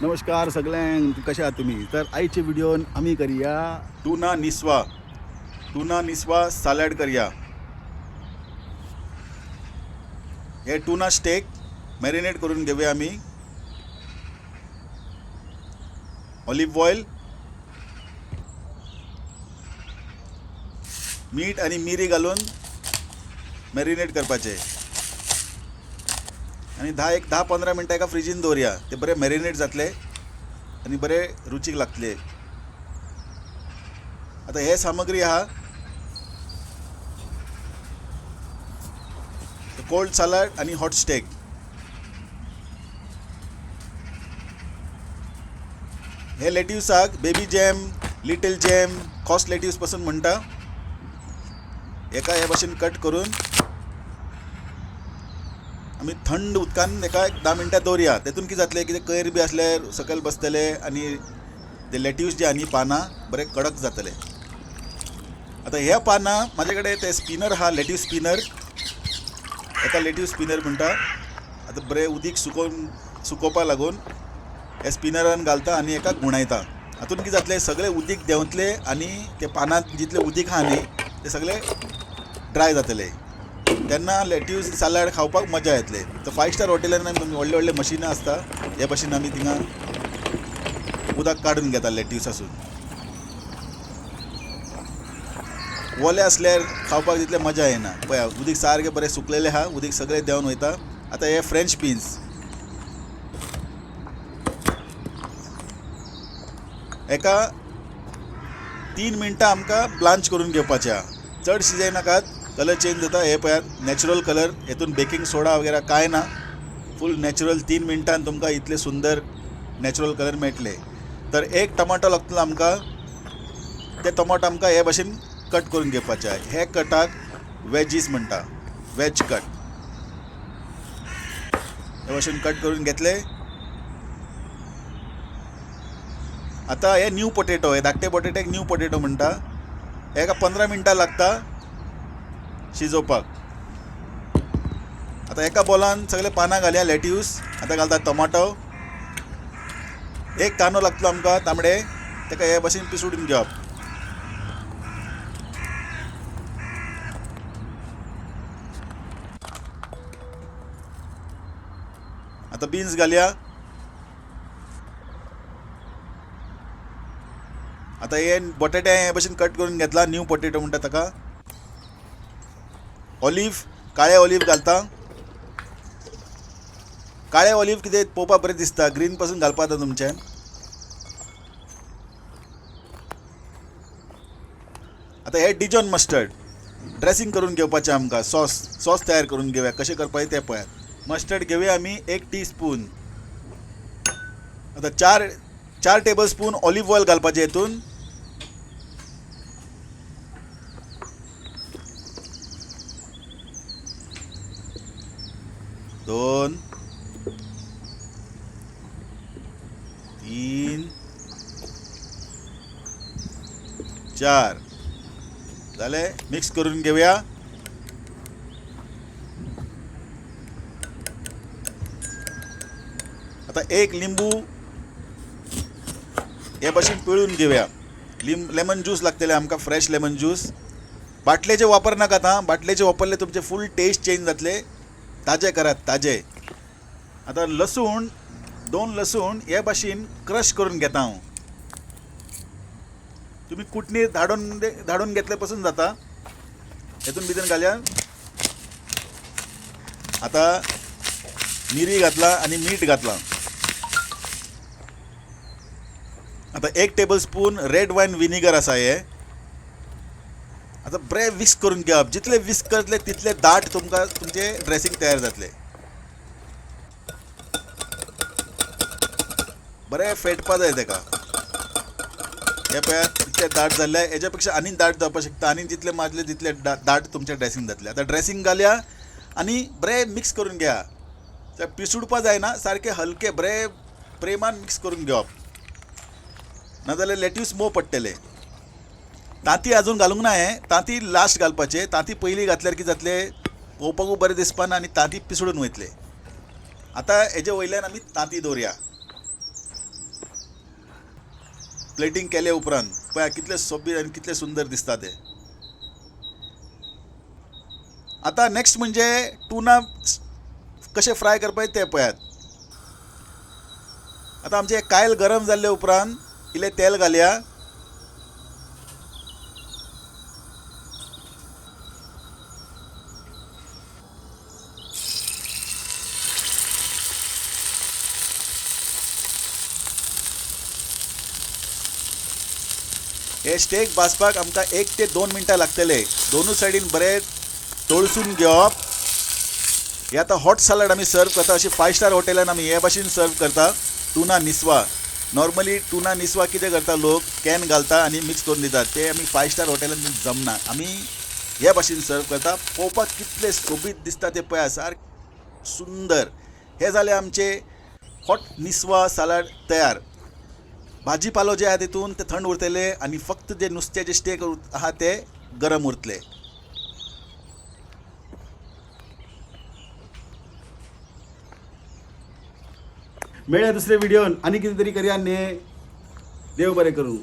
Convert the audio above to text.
नमस्कार सगळ्यांक, कशे आहात तुमी? तर आयचे व्हिडिओन आमी करया tuna Niswa, tuna Niswa salad करया. हे टुना स्टेक मॅरिनेट करून घेवया आमी. ऑलिव्ह ऑयल, मीठ आनी मिरी घालून मॅरिनेट करपाचें आनी 10-15 मिनटां एका फ्रिजीन दवरया. ते बरे मॅरिनेट जातले आनी बरे रुचीक लागतले. आतां हे सामग्री आहा कोल्ड सालाड आनी हॉट स्टेक. हे लेट्यूसाक baby gem, little gem, cos lettuce पासून म्हणटा. एका हे भाशेन कट करून आमी थंड उदकान एका 10 मिनटां दवरया. तेतून कितें जातलें, कितें कैर बी आसल्यार सकयल बसतले आनी ते लेट्यूस जे आनी पानां बरे कडक जातले. आतां ह्या पानां म्हाजे कडेन ते स्पिनर आहा, लेट्यूस स्पिनर, एका लेट्यूस स्पिनर म्हणटा. आतां बरें उदीक सुकोवपा लागून हे स्पिनरान घालता आनी एका गुणायता. हातून कितें जातलें, सगळें उदीक देंवतलें आनी ते पानांत जितलें उदीक आहा न्ही ते सगळें ड्राय जातलें. तेन्ना लेट्यूस सालाड खावपाक मजा येतले. तर 5 स्टार हॉटेलान आमी व्हडले व्हडले मशिनां आसता, हे भशेन आमी थिंगा उदक काडून घेता लेट्यूसासून. ओले आसल्यार खावपाक तितले मजा येना. पळया उदीक सारकें बरें सुकलेलें आहा, उदीक सगळें देंवन वयता. आतां हे फ्रेंच बीन्स एका 3 मिनटां आमकां ब्लांच करून घेवपाचें आहा. चड शिजयनाकात, कलर चेंज जाता. हे पळयात नॅचरल कलर, हेतून बेकिंग सोडा वगैरे कांय ना, फूल नॅचरल. 3 मिनटान तुमकां इतले सुंदर नॅचरल कलर मेळटले. तर एक टमाटो लागतलो आमकां, ते टमाटो आमकां हे भाशेन कट करून घेवपाचे आहा. हे कटाक वेजीस म्हणटा, वेज कट. हे भाशेन कट करून घेतले. आतां हे न्यू पोटेटो, हे धाकटे पोटेटोक न्यू पोटेटो म्हणटा. हेका 15 मिनटां लागता शिजोवपाक. आतां एका बॉलान सगळे पानां घालया लेट्यूस. आतां घालता टमाटो, एक कांदो लागतलो आमकां तांबडे, तेका हे भाशेन पिसडून घेवप. आतां बीन्स घालया. आतां हे बटाटे हे भाशेन कट करून घेतला, न्यू पोटेटो म्हणटा ताका. ऑलिव्ह, काळे ऑलिव्ह घालता. काळे ऑलिव्ह कितें पळोवपाक बरें दिसता, ग्रीन पासून घालपा जाता तुमचें. आतां हे डिजॉन मस्टर्ड ड्रेसिंग करून घेवपाचें आमकां, सॉस तयार करून घेवया. कशें करपाचें तें पळयात. मस्टर्ड घेवया आमी 1 टीस्पून. आतां 4 टेबल स्पून ऑलिव्ह ऑयल घालपाचें हेतून. 2, 3, 4 जालें. मिक्स करून घेवया. आतां 1 लिंबू हे भाशेन पिळून घेवया. लेमन ज्यूस लागतले आमकां, फ्रेश लेमन ज्यूस. बाटलेचे वापर नाकात हां, बाटलेचे वापरले तुमचे फूल टेस्ट चेंज जातले. ताजे करात, ताजे. आतां लसूण, 2 लसूण हे भाशेन क्रश करून घेता हांव. तुमी कुटणीर धाडून घेतले पसून जाता. हेतून भितर घालया. आतां मिरी घातला आनी मीठ घातलां. आतां 1 table spoon red wine vinegar आसा हे. आतां बरें विस्क करून घेवप. जितले विस्क करतले तितले दाट तुमकां तुमचें ड्रेसिंग तयार जातलें. बरें फेटपा जाय तेका. हे पळयात इतलें दाट जाल्लें, हेज्या पेक्षा आनी दाट जावपाक शकता. आनी जितले माजले तितले दाट तुमचें ड्रेसिंग जातलें. आतां ड्रेसिंग घालया आनी बरें मिक्स करून घेया. ते पिसुडपा जायना, सारकें हलकें बरें प्रेमान मिक्स करून घेवप, नाजाल्यार लेट्यूस मोव पडटले. तांती अजून घालूंक ना, हें तांती लास्ट घालपाचें. तांती पयलीं घातल्यार कितें जातलें, पळोवपाकूय बरें दिसपा ना आनी तांती पिसडून वयतले. आतां हेजे वयल्यान आमी तांती दवरया. प्लेटींग केले उपरांत पळया कितले सोबीत आनी कितले सुंदर दिसता ते. आतां नेक्स्ट म्हणजे टुना कशें फ्राय करपाचें तें पळयात. आतां आमचें कायल गरम जाल्ले उपरांत इल्लें तेल घालया. हे स्टेक भाजपाक आमकां 1 ते 2 मिनटां लागतले. दोनूय सायडीन बरें तळसून घेवप. हे आतां हॉट सॅलड आमी सर्व करता. अशी 5 स्टार हॉटेलान आमी हे भाशेन सर्व करता tuna Niswa. Normally tuna Niswa कितें करता लोक, can घालता आनी मिक्स करून दितात. ते आमी 5 स्टार हॉटेलान जमना, आमी हे भाशेन सर्व करता. पळोवपाक कितले सोबीत दिसता ते पळया, सारकें सुंदर. हे जाले आमचे हॉट निस्वा सॅलड तयार. भाजी पालो जे आहा तितून ते थंड उरतले आनी फक्त जे नुस्त्याचे स्टेक आहा ते गरम उरतले. मेळया दुसरे व्हिडिओन आनी कितें तरी करया न्ही. देव बरें करूं.